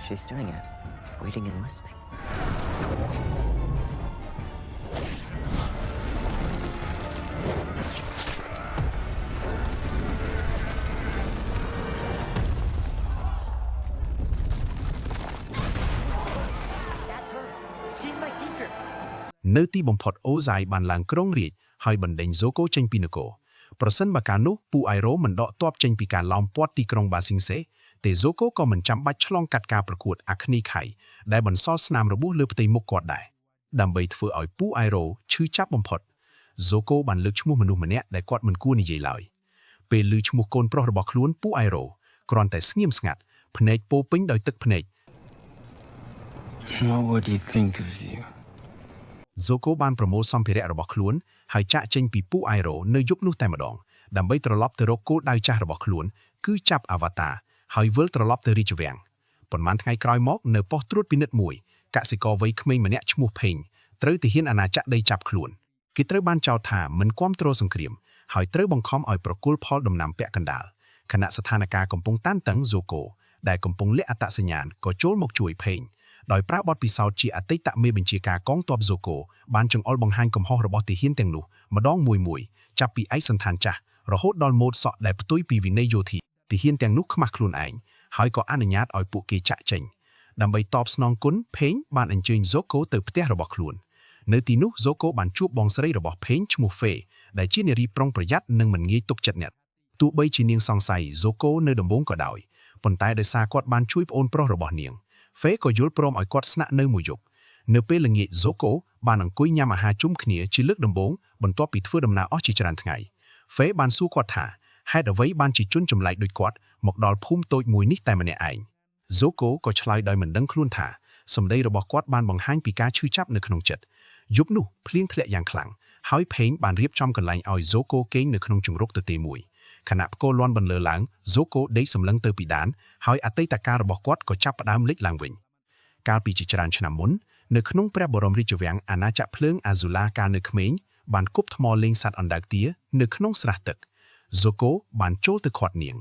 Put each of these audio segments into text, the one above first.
She's doing it, waiting and listening. នៅទីបំផុតអូហ្សាយបានឡើងគ្រងរាជហើយបណ្ដេញហ្សូកូចេញពីនគរប្រសិនបើកាលនោះពូអៃរ៉ូមិនដកទ័ពចេញពីការឡោមព័ទ្ធទីក្រុងបាស៊ីងសេទេហ្សូកូក៏មិនចាំបាច់ឆ្លងកាត់ការប្រកួតអាគ្នីខៃដែលបន្សល់ស្នាមរបួសលើផ្ទៃមុខគាត់ដែរដើម្បីធ្វើឲ្យពូអៃរ៉ូឈឺចាប់បំផុតហ្សូកូបានលើកឈ្មោះមនុស្សម្នាក់ដែលគាត់មិនគួរនិយាយឡើយពេលឮឈ្មោះកូនប្រុសរបស់ខ្លួនពូអៃរ៉ូគ្រាន់តែស្ងៀមស្ងាត់ភ្នែកពោពេញដោយទឹកភ្នែក What would he think of you? ហ្សូកូបានប្រមូលសម្ភារៈរបស់ខ្លួនហើយចាក់ចេញពីពូអៃរ៉ូនៅយប់នោះតែម្ដងដើម្បីត្រឡប់ទៅរកគោលដៅចាស់របស់ខ្លួនគឺចាប់អាវ៉ាតាហើយវិលត្រឡប់ទៅរាជវាំងប៉ុន្មានថ្ងៃក្រោយមកនៅប៉ុស្តិ៍ត្រួតពិនិត្យមួយកសិករវ័យក្មេងម្នាក់ឈ្មោះផេងត្រូវទាហានអាណាចក្រដីចាប់ខ្លួនគេត្រូវបានចោទថាមិនគាំទ្រសង្គ្រាមហើយត្រូវបង្ខំឲ្យប្រគល់ផលដំណាំពាក់កណ្ដាលខណៈស្ថានភាពកំពុងតានតឹងហ្សូកូដែលកំពុងលាក់អត្តសញ្ញាណក៏ចូលមកជួយផេង ដោយប្រើបទពិសោធន៍ជាអតីតមេបញ្ជាការកងទ័ពហ្សូកូបានចង្អុលបង្ហាញកំហុសរបស់ទាហានទាំងនោះម្ដងមួយមួយចាប់ពីឯកសណ្ឋានចាស់រហូតដល់ម៉ូតសក់ដែលផ្ទុយពីវិន័យយោធាទាហានទាំងនោះខ្មាស់ខ្លួនឯងហើយក៏អនុញ្ញាតឲ្យពួកគេចាក់ចេញដើម្បីតបស្នងគុណផេងបានអញ្ជើញហ្សូកូទៅផ្ទះរបស់ខ្លួននៅទីនោះហ្សូកូបានជួបបងស្រីរបស់ផេងឈ្មោះហ្វេដែលជានារីប្រុងប្រយ័ត្ននិងមិនងាយទុកចិត្តអ្នកទោះបីជានាងសង្ស័យហ្សូកូនៅដំបូងក៏ដោយប៉ុន្តែដោយសារគាត់បានជួយប្អូនប្រុសរបស់នាង ហ្វេក៏យល់ព្រមឲ្យគាត់ស្នាក់នៅមួយយប់នៅពេលល្ងាចហ្សូកូបានអង្គុយញ៉ាំអាហារជុំគ្នាជាលើកដំបូងបន្ទាប់ពីធ្វើដំណើរអស់ជាច្រើនថ្ងៃហ្វេបានសួរគាត់ថាហេតុអ្វីបានជាជនចម្លែកដូចគាត់មកដល់ភូមិតូចមួយនេះតែម្នាក់ឯងហ្សូកូក៏ឆ្លើយដោយមិនដឹងខ្លួនថាសម្ដីរបស់គាត់បានបង្ហាញពីការឈឺចាប់នៅក្នុងចិត្តយប់នោះភ្លៀងធ្លាក់យ៉ាងខ្លាំងហើយផេងបានរៀបចំកន្លែងឲ្យហ្សូកូគេងនៅក្នុងជង្រុកទទេមួយខណៈផ្គរលាន់បន្លឺឡើងហ្សូកូដេកសម្លឹងទៅពីដានហើយអតីតកាលរបស់គាត់ក៏ចាប់ផ្ដើមលេចឡើងវិញ កាលពីជាច្រើនឆ្នាំមុននៅក្នុងព្រះបរមរាជវាំងអាណាចក្រភ្លើងអាស៊ូឡាកាលនៅក្មេងបានគប់ថ្មលេងសត្វអណ្ដើកទានៅក្នុងស្រះទឹកហ្សូកូបានចូលទៅឃាត់នាង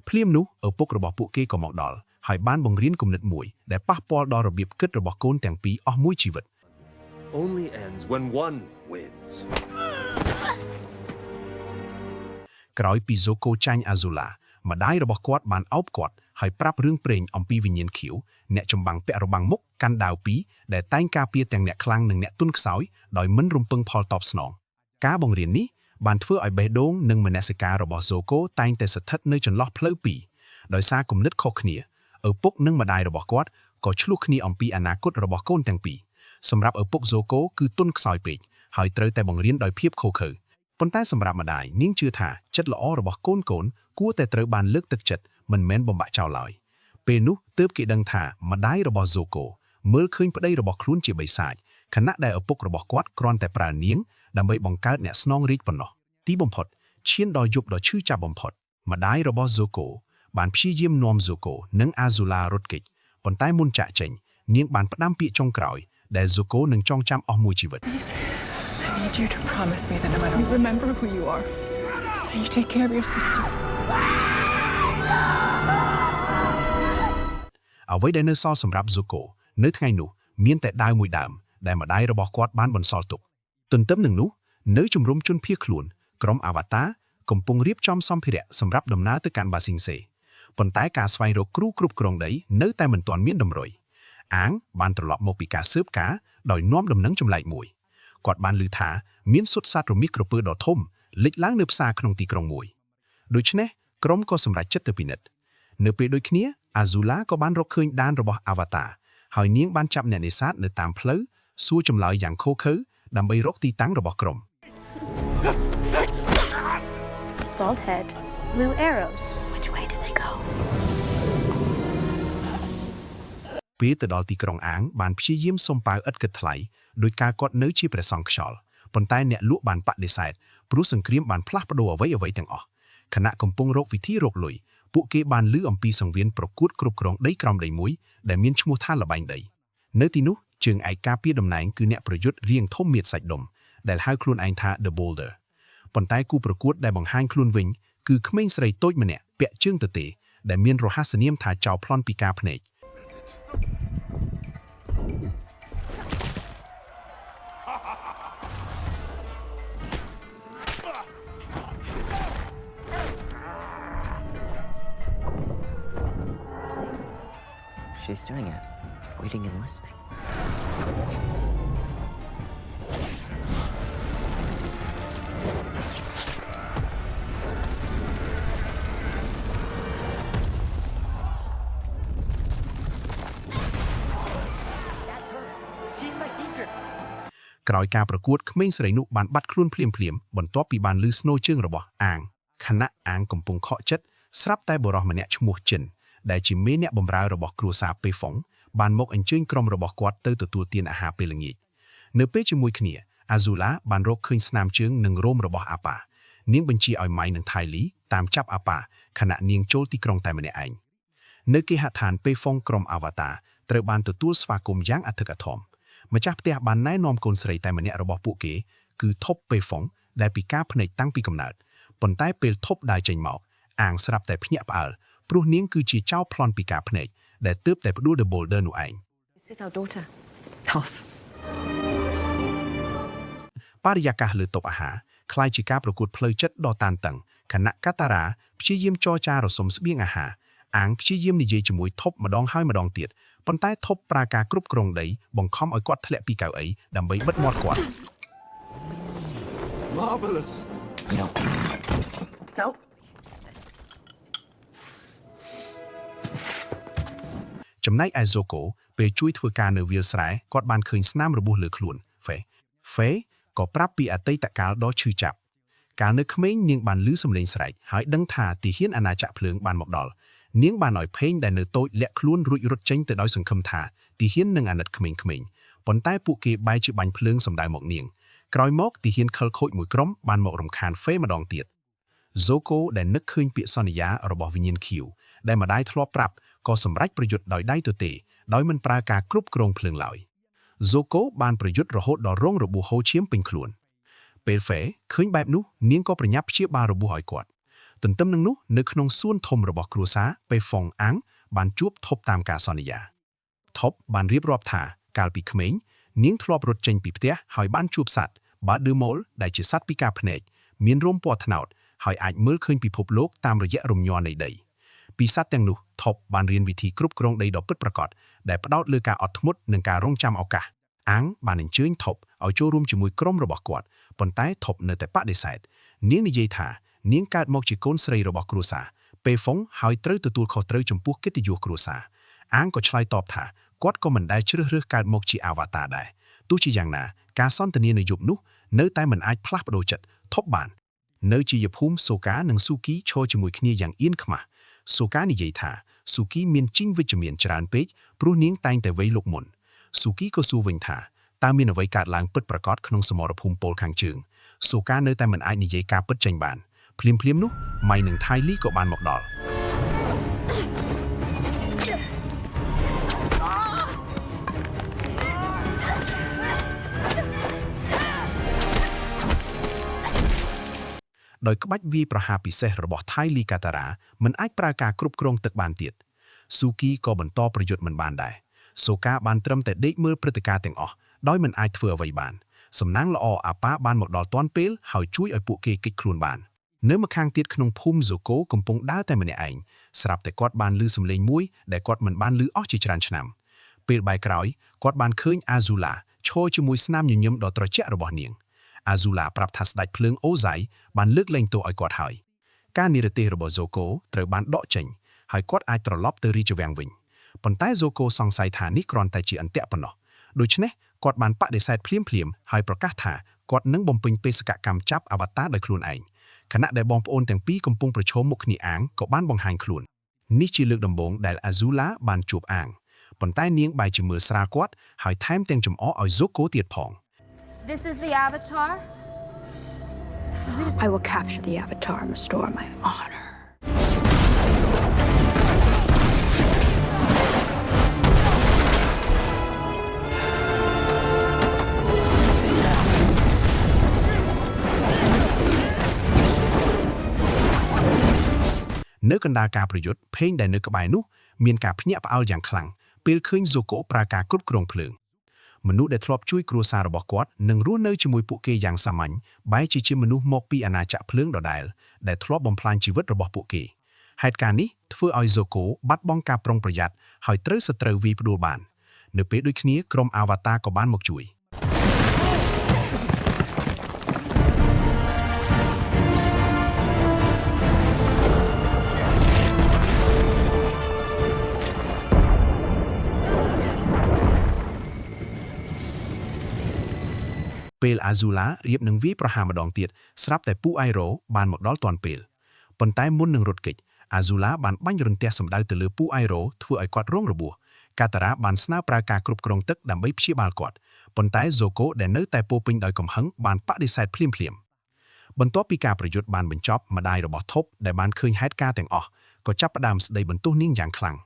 ភ្លាមនោះឪពុករបស់ពួកគេក៏មកដល់ហើយបានបង្រៀនគំនិតមួយដែលប៉ះពាល់ដល់របៀបគិតរបស់កូនទាំងពីរអស់មួយជីវិត Only ends when one wins. ក្រោយពីហ្សូកូចាញ់អាស៊ូឡាម្ដាយរបស់គាត់បានអោបគាត់ហើយប្រាប់រឿងព្រេងអំពីវិញ្ញាណខៀវអ្នកចម្បាំងពាក់របាំងមុខកាន់ដាវពីរដែលតែងការពារទាំងអ្នកខ្លាំងនិងអ្នកទន់ខ្សោយដោយមិនរំពឹងផលតបស្នងការបង្រៀននេះបានធ្វើឲ្យបេះដូងនិងមនសិការរបស់ហ្សូកូតែងតែស្ថិតនៅចន្លោះផ្លូវពីរដោយសារគំនិតខុសគ្នាឪពុកនិងម្ដាយរបស់គាត់ក៏ឆ្លោះគ្នាអំពីអនាគតរបស់កូនទាំងពីរសម្រាប់ឪពុកហ្សូកូគឺទន់ខ្សោយពេកហើយត្រូវតែបង្រៀនដោយភាពឃោរឃៅ ប៉ុន្តែសម្រាប់ម្ដាយនាងជឿថាចិត្តល្អរបស់កូនកូនគួរតែត្រូវបានលើកទឹកចិត្តមិនមែនបំបាក់ចោលឡើយពេលនោះទើបគេដឹងថាម្ដាយរបស់ហ្សូកូមើលឃើញប្តីរបស់ខ្លួនជាបិសាចខណៈដែលឪពុករបស់គាត់គ្រាន់តែប្រើនាងដើម្បីបង្កើតអ្នកស្នងរាជប៉ុណ្ណោះទីបំផុតឈានដល់យប់ដ៏ឈឺចាប់បំផុតម្ដាយរបស់ហ្សូកូបានព្យាយាមនាំហ្សូកូនិងអាស៊ូឡារត់គេចប៉ុន្តែមុនចាក់ចេញនាងបានផ្ដាំពាក្យចុងក្រោយដែលហ្សូកូនឹងចងចាំអស់មួយជីវិត Please, I need you to promise me that no matter you remember who you are, and you take care of your sister. អ្វីដែលនៅសល់សម្រាប់ហ្សូកូនៅថ្ងៃនោះមានតែដាវមួយដើមដែលម្ដាយរបស់គាត់បានបន្សល់ទុកទន្ទឹមនឹងនោះនៅជំរំជនភៀសខ្លួនក្រុមអាវ៉ាតាកំពុងរៀបចំសម្ភារៈសម្រាប់ដំណើរទៅកាន់បាស៊ីងសេប៉ុន្តែការស្វែងរកគ្រូគ្រប់គ្រងដីនៅតែមិនទាន់មានតម្រុយអាងបានត្រឡប់មកពីការស៊ើបការដោយនាំដំណឹងចម្លែកមួយគាត់បានឮថាមានសុទ្ធសត្វរមាសក្រពើដ៏ធំលេចឡើងនៅផ្សារក្នុងទីក្រុងមួយដូច្នេះក្រុមក៏សម្រេចចិត្តទៅពិនិត្យ នៅពេលដូចគ្នាអាស៊ូឡាក៏បានរកឃើញដានរបស់អាវ៉ាតាហើយនាងបានចាប់អ្នកនេសាទនៅតាមផ្លូវសួរចម្លើយយ៉ាងឃោរឃៅដើម្បីរកទីតាំងរបស់ក្រុម Bald head, blue arrows. Which way did they go? ពេលទៅដល់ទីក្រុងអាងបានព្យាយាមសុំប៉ាវឥតគិតថ្លៃដោយការគាត់នៅជាព្រះសង្ឃខ្យល់ប៉ុន្តែអ្នកលក់បានបដិសេធព្រោះសង្គ្រាមបានផ្លាស់ប្ដូរអ្វីអ្វីទាំងអស់ខណៈកំពុងរកវិធីរកលុយពួកគេបានឮអំពីសង្វៀនប្រកួតគ្រប់គ្រងដីក្រោមដីមួយដែលមានឈ្មោះថាល្បែងដីនៅទីនោះជើងឯកការពារតំណែងគឺអ្នកប្រយុទ្ធរាងធំមៀតសាច់ដុំដែលហៅខ្លួនឯងថា The Boulder ប៉ុន្តែគូប្រកួតដែលបង្ហាញខ្លួនវិញគឺក្មេងស្រីតូចម្នាក់ពាក់ជើងទទេដែលមានរហស្សនាមថាចៅប្លន់ពីការភ្នែក She's doing it, waiting and listening. ក្រោយការប្រកួតក្មេងស្រីនោះបានបាត់ខ្លួនភ្លាមៗបន្ទាប់ពីបានឮស្នូរជើងរបស់អាងខណៈអាងកំពុងខកចិត្តស្រាប់តែបុរសម្នាក់ឈ្មោះចិនដែលជាមេអ្នកបម្រើរបស់គ្រួសារពេហ្វុងបានមកអញ្ជើញក្រុមរបស់គាត់ទៅទទួលទានអាហារពេលល្ងាចនៅពេលជាមួយគ្នាអាស៊ូឡាបានរកឃើញស្នាមជើងនិងរោមរបស់អាប៉ានាងបញ្ជាឲ្យម៉ៃនិងថៃលីតាមចាប់អាប៉ាខណៈនាងចូលទីក្រុងតែម្នាក់ឯងនៅគេហដ្ឋានពេហ្វុងក្រុមអាវ៉ាតាត្រូវបានទទួលស្វាគមន៍យ៉ាងអធិកអធម ម្ចាស់ផ្ទះបានណែនាំកូនស្រីតែម្នាក់របស់ពួកគេគឺថប់ពេហ្វុងដែលពិការភ្នែកតាំងពីកំណើតប៉ុន្តែពេលថប់ដើរចេញមកអាងស្រាប់តែភ្ញាក់ផ្អើលព្រោះនាងគឺជាចៅប្លន់ពិការភ្នែកដែលទើបតែផ្ដួល The Boulder នោះឯង This is our daughter. Tough. បរិយាកាសលើតុអាហារក្លាយជាការប្រកួតផ្លូវចិត្តដ៏តានតឹងខណៈកាតារ៉ាព្យាយាមចរចារសុំស្បៀងអាហារអាងព្យាយាមនិយាយជាមួយថប់ម្ដងហើយម្ដងទៀតប៉ុន្តែថប់ប្រើការគ្រប់គ្រងដីបង្ខំឲ្យគាត់ធ្លាក់ពីកៅអីដើម្បីបិទមាត់គាត់ Marvelous. No. No. ចំណែកឯហ្សូកូពេលជួយធ្វើការនៅវាលស្រែគាត់បានឃើញស្នាមរបួសលើខ្លួនហ្វេហ្វេក៏ប្រាប់ពីអតីតកាលដ៏ឈឺចាប់កាលនៅក្មេងនាងបានឮសំឡេងស្រែកហើយដឹងថាទាហានអាណាចក្រភ្លើងបានមកដល់នាងបានឲ្យផេងដែលនៅតូចលាក់ខ្លួនរួចរត់ចេញទៅដោយសង្ឃឹមថាទាហាននឹងអាណិតក្មេងៗប៉ុន្តែពួកគេបែរជាបាញ់ភ្លើងសម្ដៅមកនាងក្រោយមកទាហានខិលខូចមួយក្រុមបានមករំខានហ្វេម្ដងទៀត ហ្សូកូដែលនឹកឃើញពាក្យសន្យារបស់វិញ្ញាណខៀវដែលម្ដាយធ្លាប់ប្រាប់ក៏សម្រេចប្រយុទ្ធដោយដៃទទេដោយមិនប្រើការគ្រប់គ្រងភ្លើងឡើយហ្សូកូបានប្រយុទ្ធរហូតដល់រងរបួសហូរឈាមពេញខ្លួនពេលហ្វេឃើញបែបនោះនាងក៏ប្រញាប់ព្យាបាលរបួសឲ្យគាត់ទន្ទឹមនឹងនោះនៅក្នុងសួនធំរបស់គ្រួសារពេលហ្វុងអាំងបានជួបថប់តាមការសន្យាថប់បានរៀបរាប់ថាកាលពីក្មេងនាងធ្លាប់រត់ចេញពីផ្ទះហើយបានជួបសត្វបាឌឺម៉ូលដែលជាសត្វពិការភ្នែកមានរោមពណ៌ត្នោតហើយអាចមើលឃើញពិភពលោកតាមរយៈរំញ័រនៃដីពីសត្វទាំងនោះថប់បានរៀនវិធីគ្រប់គ្រងដីដ៏ពិតប្រាកដដែលផ្ដោតលើការអត់ធ្មត់និងការរងចាំឱកាសអាងបានអញ្ជើញថប់ឲ្យចូលរួមជាមួយក្រុមរបស់គាត់ប៉ុន្តែថប់នៅតែបដិសេធនាងនិយាយថានាងកើតមកជាកូនស្រីរបស់គ្រួសារពេលហ្វុងហើយត្រូវទទួលខុសត្រូវចំពោះកិត្តិយសគ្រួសារអាងក៏ឆ្លើយតបថាគាត់ក៏មិនដែលជ្រើសរើសកើតមកជាអាវ៉ាតាដែរទោះជាយ៉ាងណាការសន្ទនានៅយប់នោះនៅតែមិនអាចផ្លាស់ប្ដូរចិត្តថប់បាន នៅជាយភូមិសូកានិងស៊ូគីឈរជាមួយគ្នាយ៉ាងអៀនខ្មាស់សូកានិយាយថាស៊ូគីមានជីងវិជ្ជមានច្រើនពេកព្រោះនាងតែងតែវៃលុកមុនស៊ូគីក៏សួរវិញថាតើមានអ្វីកើតឡើងពិតប្រាកដក្នុងសមរភូមិពលខាងជើងសូកានៅតែមិនអាចនិយាយការពិតចេញបានភ្លាមៗនោះម៉ៃនិងថៃលីក៏បានមកដល់ ដោយក្បាច់វាយប្រហារពិសេសរបស់ថៃលីកាតារ៉ាមិនអាចប្រើការគ្រប់គ្រងទឹកបានទៀតស៊ូគីក៏បន្តប្រយុទ្ធមិនបានដែរសូកាបានត្រឹមតែដេកមើលព្រឹត្តិការណ៍ទាំងអស់ដោយមិនអាចធ្វើអ្វីបានសំណាងល្អអាប៉ាបានមកដល់ទាន់ពេលហើយជួយឲ្យពួកគេគេចខ្លួនបាននៅម្ខាងទៀតក្នុងភូមិហ្សូកូកំពុងដើរតែម្នាក់ឯងស្រាប់តែគាត់បានឮសំឡេងមួយដែលគាត់មិនបានឮអស់ជាច្រើនឆ្នាំពេលបែរក្រោយគាត់បានឃើញអាស៊ូឡាឈរជាមួយស្នាមញញឹមដ៏ត្រជាក់របស់នាង អាស៊ូឡាប្រាប់ថាស្ដេចភ្លើងអូហ្សៃបានលើកលែងទោសឲ្យគាត់ហើយការនិរទេសរបស់ហ្សូកូត្រូវបានដកចេញហើយគាត់អាចត្រឡប់ទៅរាជវាំងវិញប៉ុន្តែហ្សូកូសង្ស័យថានេះគ្រាន់តែជាអន្ទាក់ប៉ុណ្ណោះដូច្នេះគាត់បានបដិសេធភ្លាមៗហើយប្រកាសថាគាត់នឹងបំពេញបេសកកម្មចាប់អាវ៉ាតាដោយខ្លួនឯងខណៈដែលបងប្អូនទាំងពីរកំពុងប្រឈមមុខគ្នាអាងក៏បានបង្ហាញខ្លួននេះជាលើកដំបូងដែលអាស៊ូឡាបានជួបអាងប៉ុន្តែនាងបែរជាមើលស្រាលគាត់ហើយថែមទាំងចំអកឲ្យហ្សូកូទៀតផង This is the Avatar. Zeus. I will capture the Avatar and restore my honor. នៅកណ្ដាលការប្រយុទ្ធផេងដែលនៅក្បែរនោះមានការភ្ញាក់ផ្អើលយ៉ាងខ្លាំង ពេលឃើញហ្សូកូប្រើការគ្រប់គ្រងភ្លើងមនុស្សដែលធ្លាប់ជួយគ្រួសាររបស់គាត់និងរស់នៅជាមួយពួកគេយ៉ាងសាមញ្ញបែរជាជាមនុស្សមកពីអាណាចក្រភ្លើងដដែលដែលធ្លាប់បំផ្លាញជីវិតរបស់ពួកគេហេតុការណ៍នេះធ្វើឲ្យហ្សូកូបាត់បង់ការប្រុងប្រយ័ត្នហើយត្រូវសត្រូវវាយផ្ដួលបាននៅពេលដូចគ្នាក្រុមអាវ៉ាតាក៏បានមកជួយ ពេលអាស៊ូឡារៀបនឹងវាយប្រហារម្ដងទៀតស្រាប់តែពូអៃរ៉ូបានមកដល់ទាន់ពេលប៉ុន្តែមុននឹងរត់គេចអាស៊ូឡាបានបាញ់រន្ទះសម្ដៅទៅលើពូអៃរ៉ូធ្វើឲ្យគាត់រងរបួសកាតារ៉ាបានស្នើប្រើការគ្រប់គ្រងទឹកដើម្បីព្យាបាលគាត់ប៉ុន្តែហ្សូកូដែលនៅតែពោពេញដោយកំហឹងបានបដិសេធភ្លាមៗបន្ទាប់ពីការប្រយុទ្ធបានបញ្ចប់ម្ដាយរបស់ថប់ដែលបានឃើញហេតុការណ៍ទាំងអស់ក៏ចាប់ផ្ដើមស្ដីបន្ទោសនាងយ៉ាងខ្លាំង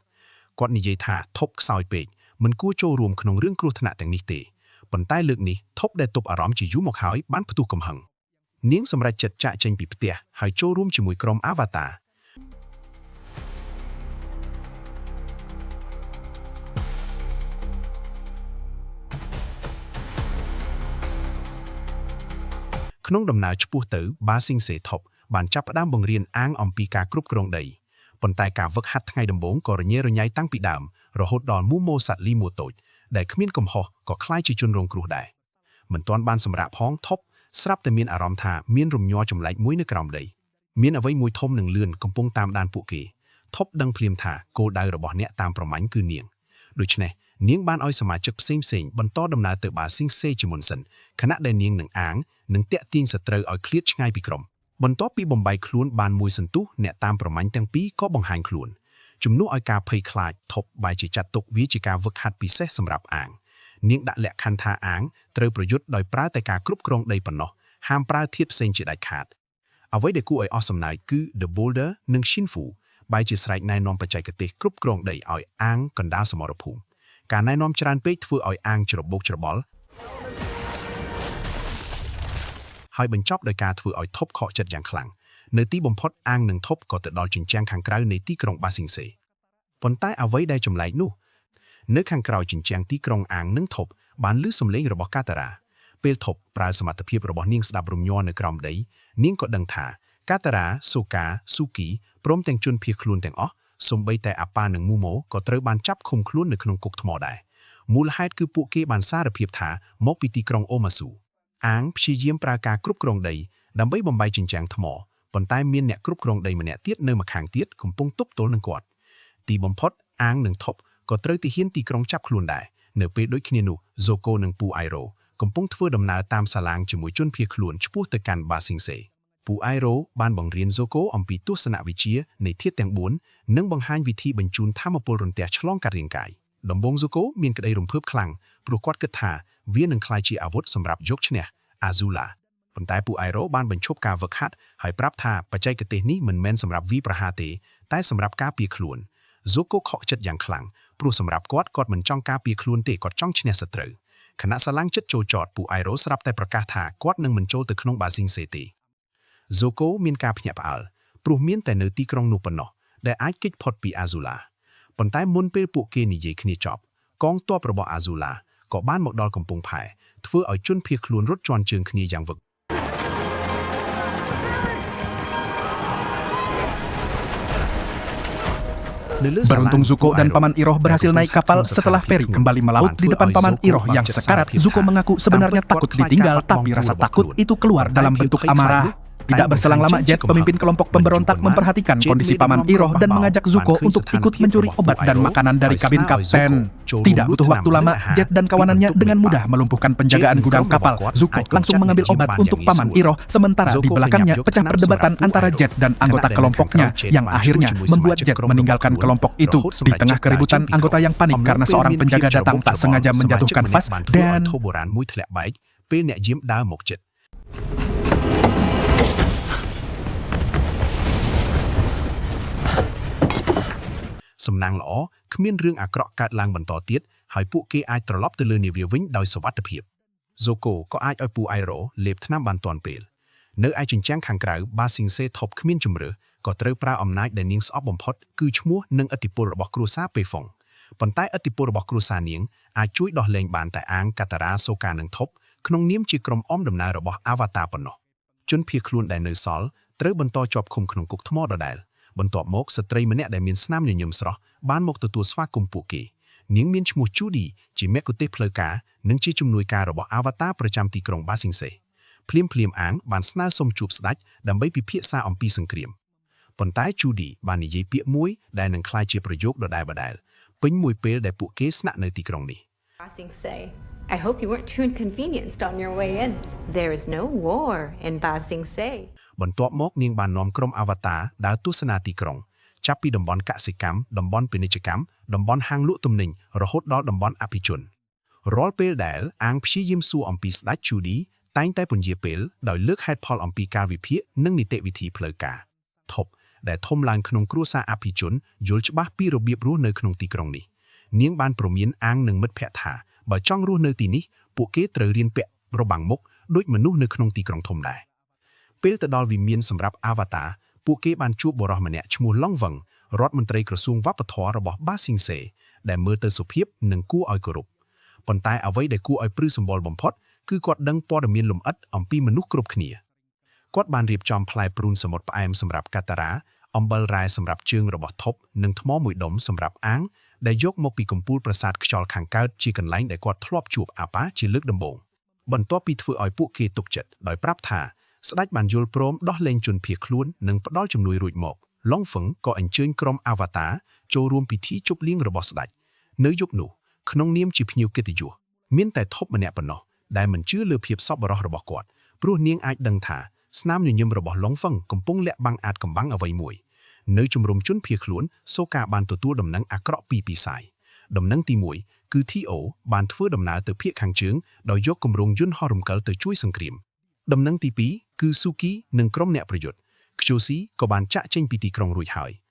គាត់និយាយថាថប់ខ្សោយពេកមិនគួរចូលរួមក្នុងរឿងគ្រោះថ្នាក់ទាំងនេះទេប៉ុន្តែលើកនេះថប់ដែលទប់អារម្មណ៍ជាយូរមកហើយបានផ្ទុះកំហឹងនាងសម្រេចចិត្តចាកចេញពីផ្ទះហើយចូលរួមជាមួយក្រុមអាវ៉ាតាក្នុងដំណើរឆ្ពោះទៅបាស៊ីងសេថប់បានចាប់ផ្ដើមបង្រៀនអាងអំពីការគ្រប់គ្រងដីប៉ុន្តែការវឹកហាត់ថ្ងៃដំបូងក៏រញ៉េរញ៉ៃតាំងពីដើមរហូតដល់មូម៉ូសាត់លីមួតូចដែលគ្មានកំហុសក៏ក្លាយជាជនរងគ្រោះដែរមិនទាន់បានសម្រាកផងថប់ស្រាប់តែមានអារម្មណ៍ថាមានរំញ័រចម្លែកមួយនៅក្រោមដីមានអ្វីមួយធំនឹងលឿនកំពុងតាមដានពួកគេថប់ដឹងភ្លាមថាគោលដៅរបស់អ្នកតាមប្រមាញ់គឺនាងដូច្នេះនាងបានឲ្យសមាជិកផ្សេងៗបន្តដំណើរទៅបាស៊ីងសេជាមុនសិនខណៈដែលនាងនឹងអាងនឹងតាក់ទាញសត្រូវឲ្យឃ្លាតឆ្ងាយពីក្រុមបន្ទាប់ពីបំបីខ្លួនបានមួយសន្ទុះអ្នកតាមប្រមាញ់ទាំងពីរក៏បង្ហាញខ្លួនជំនួសឲ្យការភ័យខ្លាចថប់បែរជាចាត់ទុកវាជាការវឹកហាត់ពិសេសសម្រាប់អាងនាងដាក់លក្ខខណ្ឌថាអាងត្រូវប្រយុទ្ធដោយប្រើតែការគ្រប់គ្រងដីប៉ុណ្ណោះហាមប្រើធាតុផ្សេងជាដាច់ខាតអ្វីដែលគួរឲ្យអស់សំណើចគឺ The Boulder និង Shinfu បែរជាស្រែកណែនាំបច្ចេកទេសគ្រប់គ្រងដីឲ្យអាងកណ្ដាលសមរភូមិការណែនាំច្រើនពេកធ្វើឲ្យអាងច្របូកច្របល់ហើយបញ្ចប់ដោយការធ្វើឲ្យថប់ខកចិត្តយ៉ាងខ្លាំងនៅទីបំផុតអាងនិងថប់ក៏ទៅដល់ជញ្ជាំងខាងក្រៅនៃទីក្រុងបាស៊ីងសេប៉ុន្តែអ្វីដែលចម្លែកនោះនៅខាងក្រៅជញ្ជាំងទីក្រុងអាងនិងថប់បានឮសំឡេងរបស់កាតារ៉ាពេលថប់ប្រើសមត្ថភាពរបស់នាងស្ដាប់រំញ័រនៅក្រោមដីនាងក៏ដឹងថាកាតារ៉ាសូកាស៊ូគីព្រមទាំងជនភៀសខ្លួនទាំងអស់សូម្បីតែអាប៉ានិងមូម៉ូក៏ត្រូវបានចាប់ឃុំខ្លួននៅក្នុងគុកថ្មដែរមូលហេតុគឺពួកគេបានសារភាពថាមកពីទីក្រុងអូម៉ាស៊ូអាងព្យាយាមប្រើការគ្រប់គ្រងដីដើម្បីបំបីជញ្ជាំងថ្មប៉ុន្តែមានអ្នកគ្រប់គ្រងដីម្នាក់ទៀតនៅម្ខាងទៀតកំពុងទប់ទល់នឹងគាត់ទីបំផុតអាងនិងថប់ក៏ត្រូវទាហានទីក្រុងចាប់ខ្លួនដែរនៅពេលដូចគ្នានោះហ្សូកូនិងពូអៃរ៉ូកំពុងធ្វើដំណើរតាមសាឡាងជាមួយជនភៀសខ្លួនឆ្ពោះទៅកាន់បាស៊ីងសេពូអៃរ៉ូបានបង្រៀនហ្សូកូអំពីទស្សនវិជ្ជានៃធាតុទាំង4និងបង្ហាញវិធីបញ្ជូនធម៌ពលរន្ទះឆ្លងកាត់រាងកាយដំបូងហ្សូកូមានក្តីរំភើបខ្លាំងព្រោះគាត់គិតថាវានឹងក្លាយជាអាវុធសម្រាប់យកឈ្នះអាស៊ូឡាប៉ុន្តែពូអៃរ៉ូបានបញ្ឈប់ការវឹកហាត់ហើយប្រាប់ថាបច្ចេកទេសនេះមិនមែនសម្រាប់វាយប្រហារទេតែសម្រាប់ការពារខ្លួនហ្សូកូខកចិត្តយ៉ាងខ្លាំងព្រោះសម្រាប់គាត់គាត់មិនចង់ការពារខ្លួនទេគាត់ចង់ឈ្នះសត្រូវខណៈសាឡាងចិត្តចូលចតពូអៃរ៉ូស្រាប់តែប្រកាសថាគាត់នឹងមិនចូលទៅក្នុងបាស៊ីងសេទេហ្សូកូមានការភ្ញាក់ផ្អើលព្រោះមានតែនៅទីក្រុងនោះប៉ុណ្ណោះដែលអាចគេចផុតពីអាស៊ូឡាប៉ុន្តែមុនពេលពួកគេនិយាយគ្នាចប់កងទ័ពរបស់អាស៊ូឡាក៏បានមកដល់កំពង់ផែធ្វើឲ្យជនភៀសខ្លួនរត់ជាន់ជើងគ្នាយ៉ាងវឹក នៅលើសាឡាង Beruntung ពូ Zuko អៃ dan រ៉ូ Paman Iroh ដែល berhasil កំពុង naik ស្ថិតក្នុង kapal ស្ថាន setelah ភាព feri ធ្ងន់ kembali បាន melaut di ធ្វើ depan ឲ្យ Paman ហ្សូកូ Iroh បាក់ yang ចិត្តសារ sekarat. ភាព Zuko ថា mengaku តាមពិ sebenarnya តគាត់ takut ខ្លាចការ ditinggal, បាត់បង់ tapi ពូ rasa របស់ takut ខ្លួន itu keluar ប៉ុន្តែ dalam ភាព bentuk ភ័យខ្លាច amarah. នោះតែ Tidak បង្ហាញ berselang ចេ lama, ញជា Jet, pemimpin កំហឹង kelompok មិនយូរ pemberontak, ប៉ុន្មាន memperhatikan ជេត kondisi មេដឹក Paman នាំក្រុម Iroh dan បះបោ mengajak បាន Zuko ឃើញ untuk ស្ថាន ikut ភាព mencuri របស់ពូ obat អៃ dan រ៉ូ makanan ហើយ dari ស្នើ kabin ឲ្យហ្សូកូ kapten. ចូលរួម Tidak លួច butuh ថ្នាំ waktu និង lama, អាហារ Jet dan ពីបន្ kawanannya ទប់មេ dengan បា mudah melumpuhkan ជេត penjagaan និងក្រុ gudang មរបស់ kapal. គាត់ Zuko អាចកម្ langsung ចាត់អ្នក mengambil យាម obat បានយ៉ាង untuk Paman ងាយស្រួល Iroh, sementara ហ្សូ di កូប្រញាប់ belakangnya យក pecah ថ្នាំសម្រាប់ perdebatan ពូអៃ antara រ៉ូ Jet dan ខណៈ anggota ដែលនៅខាងក្រោ kelompoknya យជេត yang បានជួយ akhirnya ជាមួយសមា membuat ជិក Jet ក្រុមរបស់ meninggalkan ខ្លួន kelompok រ itu. ហូតសម្ Di រេច tengah ចិត្តដើរចេញ keributan, ពីក្រុម anggota yang panik អំឡុង karena ពេល seorang មានភាព penjaga ច្របូ datang tak កច្របល់ sengaja សមាជិក menjatuhkan ម្នាក់ vas បានធ្វើឲ្យ dan ធូបបុរាណមួយធ្លាក់បែកពេលអ្នកយាមដើរមកជិត សំណាងល្អគ្មានរឿងអាក្រក់កើតឡើងបន្តទៀតហើយពួកគេអាចត្រឡប់ទៅលើនាវាវិញដោយសុវត្ថិភាពហ្សូកូក៏អាចឲ្យពូអៃរ៉ូលេបថ្នាំបានទាន់ពេលនៅឯជញ្ជាំងខាងក្រៅបាស៊ីងសេថប់គ្មានជំរឿក៏ត្រូវប្រើអំណាចដែលនាងស្អប់បំផុតគឺឈ្មោះនិងឥទ្ធិពលរបស់គ្រួសារពេហ្វុង ប៉ុន្តែឥទ្ធិពលរបស់គ្រួសារនាងអាចជួយដោះលែងបានតែអាងកាតារ៉ាសូកានិងថប់ក្នុងនាមជាក្រុមអមដំណើររបស់អាវ៉ាតាប៉ុណ្ណោះជនភៀសខ្លួនដែលនៅសល់ត្រូវបន្តជាប់ឃុំក្នុងគុកថ្មដដែលបន្ទាប់មកស្ត្រីម្នាក់ដែលមានស្នាមញញឹមស្រស់បានមកទទួលស្វាគមន៍ពួកគេនាងមានឈ្មោះជូឌីជាមគ្គុទ្ទេសក៍ផ្លូវការនិងជាជំនួយការរបស់អាវ៉ាតាប្រចាំទីក្រុងបាស៊ីងសេភ្លាមភ្លាមអាងបានស្នើសុំជួបស្ដេចដើម្បីពិភាក្សាអំពីសង្គ្រាមប៉ុន្តែជូឌីបាននិយាយពាក្យមួយដែលនឹងក្លាយជាប្រយោគដដែលៗពេញមួយពេលដែលពួកគេស្នាក់នៅទីក្រុងនេះ Ba Sing Se. I hope you weren't too inconvenienced on your way in. There is no war in Ba Sing Se. បន្ទាប់មកនាងបាននាំក្រុមអាវ៉ាតាដើរទស្សនាទីក្រុងចាប់ពីតំបន់កសិកម្មតំបន់ពាណិជ្ជកម្មតំបន់ហាងលក់ទំនិញរហូតដល់តំបន់អភិជនរាល់ពេលដែលអាងព្យាយាមសួរអំពីស្ដេចជូឌីតែងតែពន្យាពេលដោយលើកហេតុផលអំពីការវិភាគនិងនីតិវិធីផ្លូវការថប់ដែលធំឡើងក្នុងគ្រួសារអភិជនយល់ច្បាស់ពីរបៀបរស់នៅក្នុងទីក្រុងនេះនាងបានព្រមានអាងនិងមិត្តភ័ក្តិថាបើចង់រស់នៅទីនេះពួកគេត្រូវរៀនពាក់របាំងមុខដូចមនុស្សនៅក្នុងទីក្រុងធំដែរ ពេលទៅដល់វិមានសម្រាប់អាវ៉ាតាពួកគេបានជួបបុរសម្នាក់ឈ្មោះឡុងវឹងរដ្ឋមន្ត្រីក្រសួងវប្បធម៌របស់បាស៊ីងសេដែលមើលទៅសុភាពនិងគួរឲ្យគោរពប៉ុន្តែអ្វីដែលគួរឲ្យព្រឺសម្បុរបំផុតគឺគាត់ដឹងព័ត៌មានលម្អិតអំពីមនុស្សគ្រប់គ្នាគាត់បានរៀបចំផ្លែព្រូនសមុទ្រផ្អែមសម្រាប់កាតារ៉ាអំបិលរ៉ែសម្រាប់ជើងរបស់ថប់និងថ្មមួយដុំសម្រាប់អាងដែលយកមកពីកំពូលប្រាសាទខ្យល់ខាងកើតជាកន្លែងដែលគាត់ធ្លាប់ជួបអាប៉ាជាលើកដំបូងបន្ទាប់ពីធ្វើឲ្យពួកគេទុកចិត្តដោយប្រាប់ថា ស្ដេចបានយល់ព្រមដោះលែងជនភៀសខ្លួននិងផ្ដល់ជំនួយរួចមកឡុងហ្វឹងក៏អញ្ជើញក្រុមអាវ៉ាតាចូលរួមពិធីជប់លៀងរបស់ស្ដេចនៅយប់នោះក្នុងនាមជាភ្ញៀវកិត្តិយសមានតែថប់ម្នាក់ប៉ុណ្ណោះដែលមិនជឿលើភាពសប្បុរសរបស់គាត់ព្រោះនាងអាចដឹងថាស្នាមញញឹមរបស់ឡុងហ្វឹងកំពុងលាក់បាំងអាចកំបាំងអ្វីមួយនៅជំរំជនភៀសខ្លួនសូកាបានទទួលដំណឹងអាក្រក់ពីពីសាយដំណឹងទី1គឺ TO បានធ្វើដំណើរទៅភាគខាងជើងដោយយកគម្រោងយន្តហោះរំកិលទៅជួយសង្គ្រាម ដំណឹងទី2គឺស៊ូគីនិងក្រុមអ្នកប្រយុទ្ធខ្ជូស៊ីក៏បានចាក់ចេញពីទីក្រុងរួចហើយ។